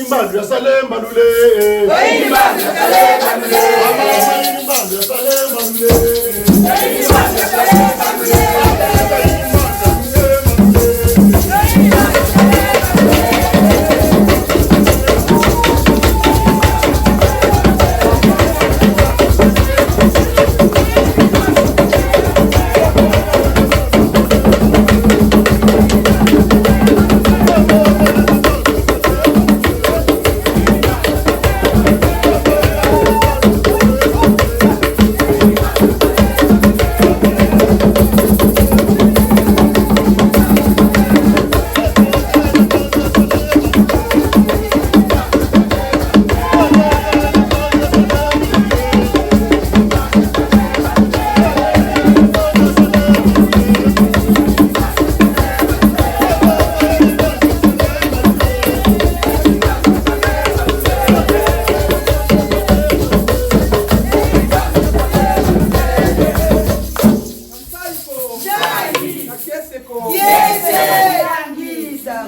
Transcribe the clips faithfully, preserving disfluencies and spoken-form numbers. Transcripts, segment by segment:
Mbandu ya Salé, mbandu le. Mbandu ya Salé, mbandu le. Mbandu ya Salé, mbandu le.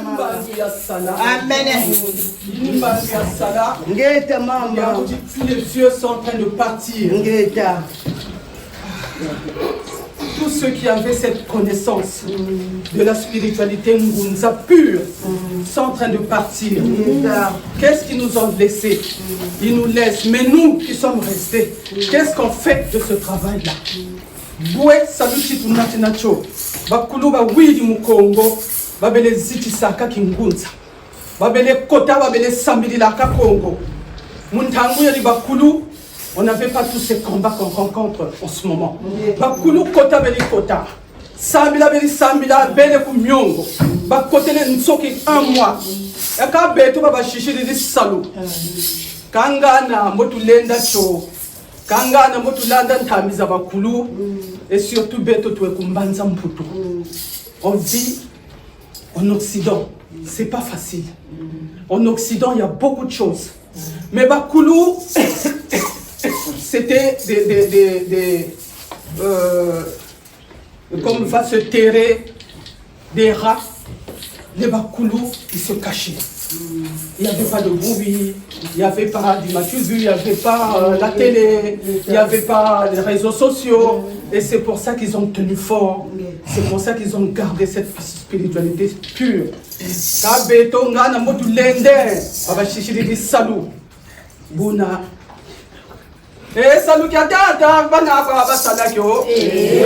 Mbandu ya Salé. Amen. Mbandu ya Salé. Ngeta, mama. Il y a, on dit, tous les vieux sont en train de partir. Ngeta. Tous ceux qui avaient cette connaissance de la spiritualité ngunza pure sont en train de partir. Ngeta. Qu'est-ce qu'ils nous ont laissé? Ils nous laissent. Mais nous qui sommes restés, qu'est-ce qu'on fait de ce travail-là? Bwe salu ki tunati natio. Bakulu bawidi mu Kongo, babele zitisaka kingunza. Babele kota, babele sambililaka Kongo. Mu ntangu ya bakulu, on n'avait pas tous ces combats qu'on rencontre en ce moment. Bakulu kota bele kota. Sambila bele sambila, bele ku miongo. Bakotele nsoki un mois. E ka beto babasisidi salu. Ka ngana mbo tulenda tio. Ka ngana mbo tulanda ntambi za bakulu. Et surtout beto twe ku Mbanza Mputu. On vit en Occident, c'est pas facile. En Occident, il y a beaucoup de choses. Mais bakulu, c'était des, des, des, des, euh, comme va se terrer des rats, les bakulu, ils se cachaient. Il n'y avait pas de bruit, il n'y avait pas d'image, il n'y avait pas, euh, la télé, il n'y avait pas les réseaux sociaux. Et c'est pour ça qu'ils ont tenu fort. C'est pour ça qu'ils ont gardé cette spiritualité pure. Ka beto ngana mbo tulenda, babasisidi salu. Buna. Eh, salu kia tata, bana kwa basala kio. Eh,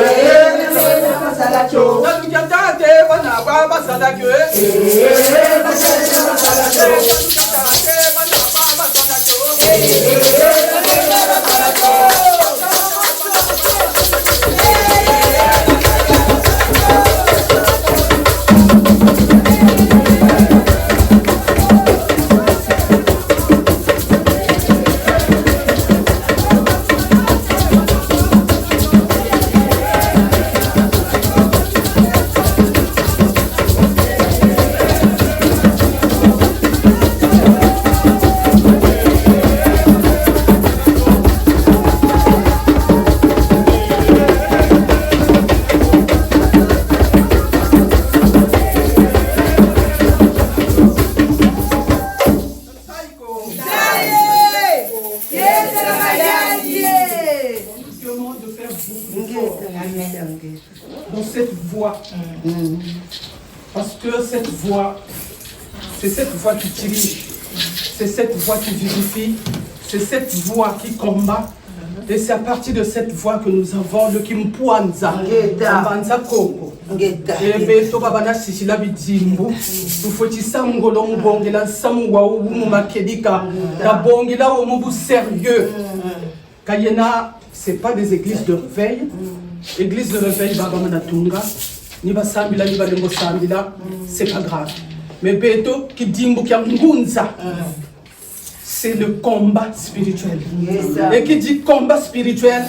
basala kio. Salu kia tata, bana kwa basala kio. Eh, basala kio. Salu kia tata, bana kwa basala kio. On nous demande de faire beaucoup d'efforts dans cette voie. Parce que cette voie, c'est cette voie qui dirige, c'est cette voie qui vivifie, c'est cette voie qui combat. Et c'est à partir de cette voie que nous avons le Kimpwanza, Ngeta. Mbanza Kongo. Ngeta. Eh, beto babana sisila bidimbu. Tufweti sa ngolo mu bongela nsamu wa wu mu makedika. Tabongela wo mu bu sérieux. Ka yena, c'est pas des églises de réveil. Église de réveil, baba mana tunga. Ni basambila, ni balembo sambila, c'est pas grave. Mais beto, kidimbu kia ngunza, c'est le combat spirituel. Et qui dit combat spirituel,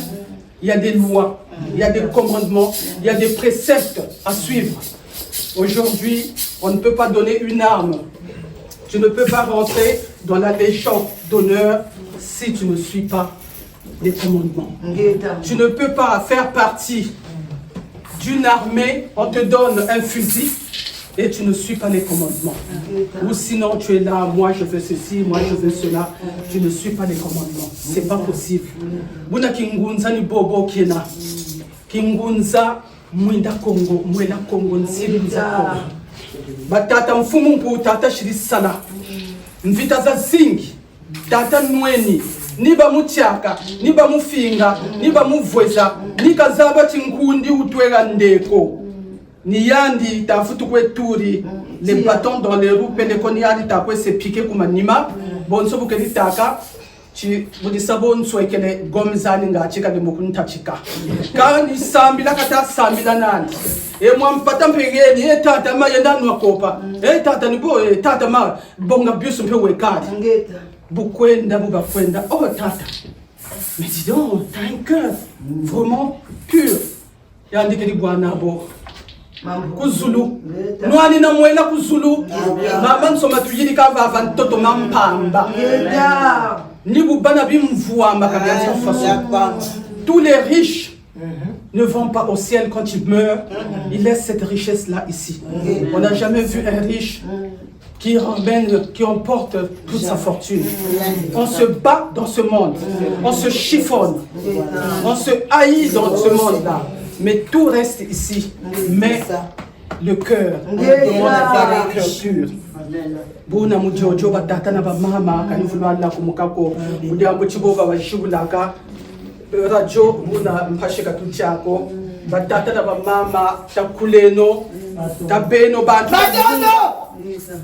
il y a des lois, il y a des commandements, il y a des préceptes à suivre. Aujourd'hui, on ne peut pas donner une arme. Tu ne peux pas rentrer dans la Légion d'honneur si tu ne suis pas les commandements. Ngeta. Tu ne peux pas faire partie d'une armée, on te donne un fusil, Et tu ne suis pas les commandements. Ou sinon, tu es là, moi je veux ceci, moi je veux cela. Tu ne suis pas les commandements. C'est pas possible. Buna kingunza ni bobo kiena. Kingunza mwinda Kongo, mwela Kongo, nsilu za Kongo. Batata Mfumu Mpu, tata Shiri Sala. Mvita zazingi. Tata nweni, ni bamutiaka, ni bamufinga, ni bamuvweza, ni kazaba ti nkundi utwega ndeko. Ni yandi ta vutu kwe turi, les bâtons dans les roues, peleko ni yandi ta kwe se piquer ku manima, bonso bu kedi tâka, ti budisa bo nswekele, gomme zani nga ti kadi mu kuntatika. Ka ni sambila kata sambila nani. E mwa mpata mpe geni, e tata ma yenda nwa kopa. E tata ni bo, e tata ma bonga biusu mpe wekari. Ngeta. Bu kwenda, bu bakwenda. Oh, tata. Mais dis donc, t'as un cœur vraiment pur. Yandi kedi bwana bo. Ku zulu. Ngeta. Nwanina mwela ku zulu. Ngeta. Mama nsoma tuyidika vava ntoto ma mpamba. Ngeta. Ni bu bana bimvwama ka bia façon. Ngeta. Tous les riches ne vont pas au ciel quand ils meurent, ils laissent cette richesse-là ici. On n'a jamais vu un riche qui ramène, qui emporte toute sa fortune. On se bat dans ce monde, on se chiffonne, on se haït dans ce monde-là, mais tout reste ici. Mais le cœur, on demande à faire un cœur pur. Buna mu diodio, batata na bamama, ka ni vulwala ku muka ko, mu diambu ti bo ba bazibulaka radio, buna mpasi ka tutia ko. Batata na bamama, takuleno, tabeno bantu.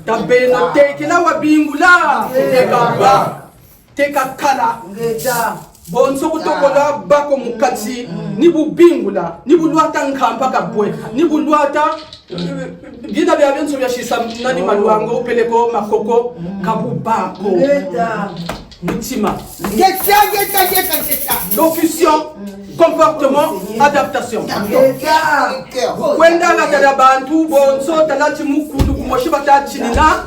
Tabeno, tekila wabingula, teka ba. Teka kala. Ngeta. Bonso kutokola bako mu kati, ni bu bingula, ni bu lwata nkampa ka bwe, ni bu lwata, eh, bina bia bienso bia sisa nani, malwango, peleko, makoko, ka bu bako. Ngeta. Mutima. Ngeta, ngeta, ngeta, ngeta. Locution, comportement, adaptation. Ngeta. Kwenda na tala bantu, bonso tala ti mukulu kumosi bata tinina,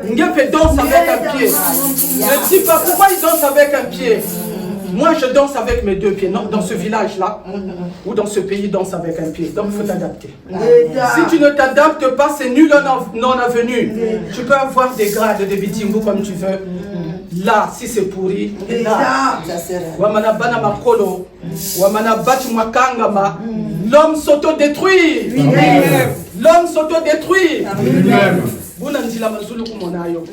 nge pe danse avec un pied. Ne dis pas pourquoi il danse avec un pied. Moi, je danse avec mes deux pieds. Non, dans ce village-là, ou dans ce pays, danse avec un pied. Donc, il faut t'adapter. Si tu ne t'adaptes pas, c'est nul en, en avenir. Tu peux avoir des grades, des bitingu comme tu veux. Là, si c'est pourri, là. Wamana bana makolo, wamana bati mwa kangama, l'homme s'autodétruit. L'homme s'autodétruit. Buna nzila mazulu kumona yo.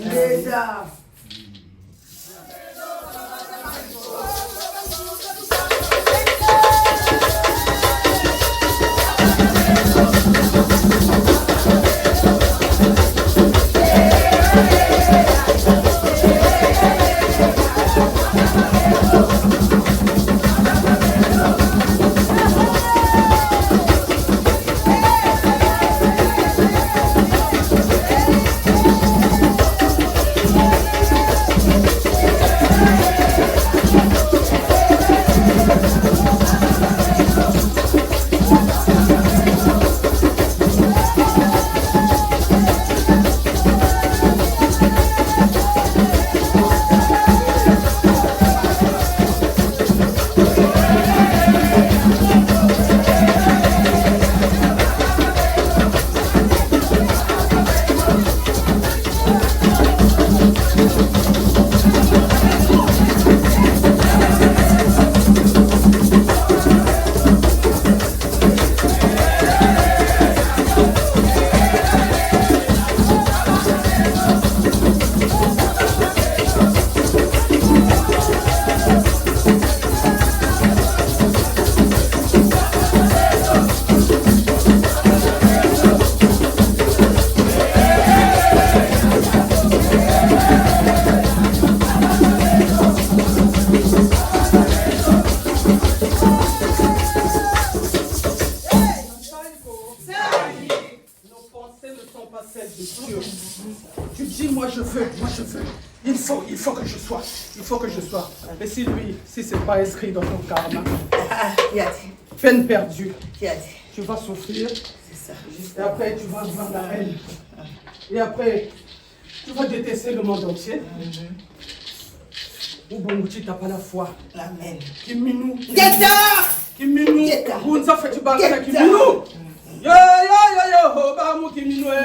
Nos pensées ne sont pas celles de Dieu. Tu dis, moi je veux, moi je veux. Il faut, il faut que je sois, il faut que je sois. Et si lui, si c'est pas inscrit dans ton karma, ah, peine perdue. Tu vas souffrir. C'est ça. Et après, tu vas avoir la haine. Et après, tu vas détester le monde entier. Ou bon, tu t'as pas la foi. Amen. Kiminu. Ngeta! Kiminu. Ngeta. Ngunza fweti banga na kiminu. Yo, yo, yo, yo. Oh, ba mu kiminwe.